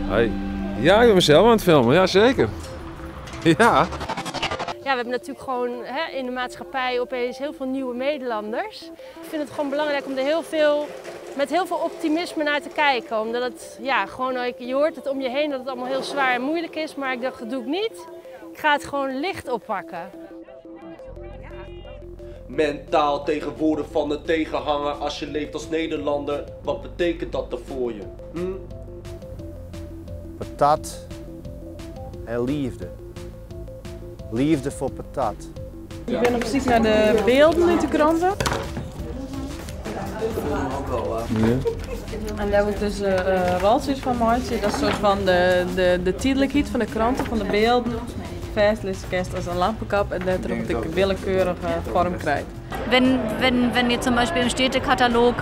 Hey. Ja, ik ben mezelf aan het filmen, ja zeker. Ja. Ja, we hebben natuurlijk gewoon hè, in de maatschappij opeens heel veel nieuwe Nederlanders. Ik vind het gewoon belangrijk om er heel veel, met heel veel optimisme naar te kijken. Omdat het, ja, gewoon, je hoort het om je heen dat het allemaal heel zwaar en moeilijk is. Maar ik dacht, dat doe ik niet. Ik ga het gewoon licht oppakken. Mentaal tegen woorden van de tegenhanger als je leeft als Nederlander. Wat betekent dat dan voor je? Hm? Patat en liefde. Liefde voor patat. Ik ben op zoek naar de beelden uit de kranten. Ja. En daar wordt dus roltjes van maken. Dat is een soort van de tijdelijkheid van de kranten, van de beelden. Vastleggerkast als een lampenkap en dat erop de willekeurige vorm krijgt. Wenn jetzt zum Beispiel im Städtekatalog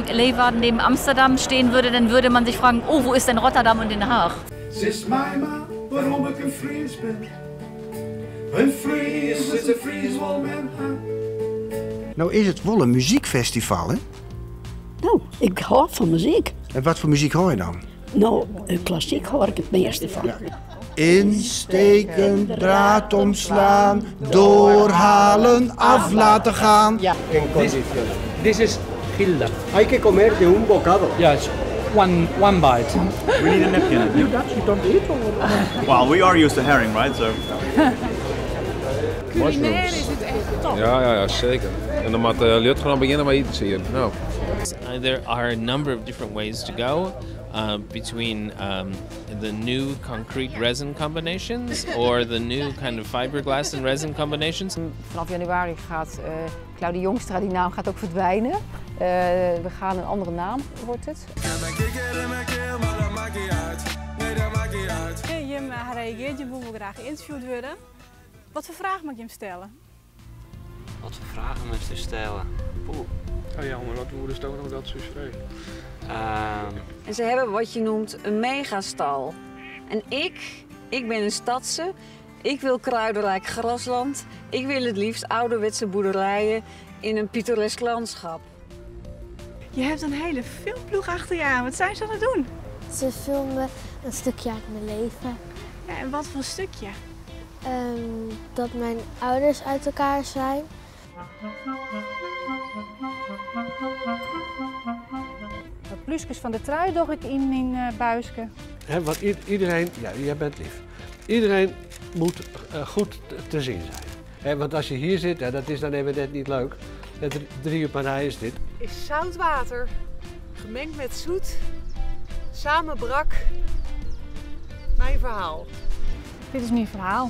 Leeuwarden neben Amsterdam stehen würde, dann würde man sich fragen, oh, wo ist denn Rotterdam und Den Haag? Sis my maar waarom ik een Fries ben. Een Fries is een Fries wol men ha. Nou is het wel een muziekfestival, hè? Nou, ik hou van muziek. En wat voor muziek hoor je dan? Nou, klassiek hoor ik het meeste van. Ja. Insteken, draad omslaan, doorhalen, af laten gaan. Ja. En condiciones. This is Gilda. Hay que comer de un bocado. Yeah, it's one bite. We need a napkin. You Dutch, you don't eat or? Well, we are used to herring, right? So. Culinair is het echt top. Ja, zeker. En dan moet Ljut gewoon beginnen met eten, zie je. Nou. There are a number of different ways to go between the new concrete resin combinations or the new kind of fiberglass and resin combinations. Vanaf januari gaat Claudia Jongstra, die naam gaat ook verdwijnen. We gaan een andere naam, wordt het. Jim reageert, je wil graag geïnterviewd worden. Wat voor vraag mag je hem stellen? Wat voor vragen moet je stellen? Poeh. Oh ja, maar wat woorden stonen dat zo schrijven. En ze hebben wat je noemt een megastal. En ik ben een stadse. Ik wil kruidenrijk grasland. Ik wil het liefst ouderwetse boerderijen in een pittoresk landschap. Je hebt een hele filmploeg achter je aan. Wat zijn ze aan het doen? Ze filmen een stukje uit mijn leven. Ja, en wat voor stukje? Dat mijn ouders uit elkaar zijn. Wat plusjes van de trui doch ik in mijn buisje. He, want iedereen, ja, jij bent lief. Iedereen moet goed te zien zijn. He, want als je hier zit, hè, dat is dan even net niet leuk. 3 uur per rij is dit. Is zout water gemengd met zoet, samen brak, mijn verhaal. Dit is mijn verhaal.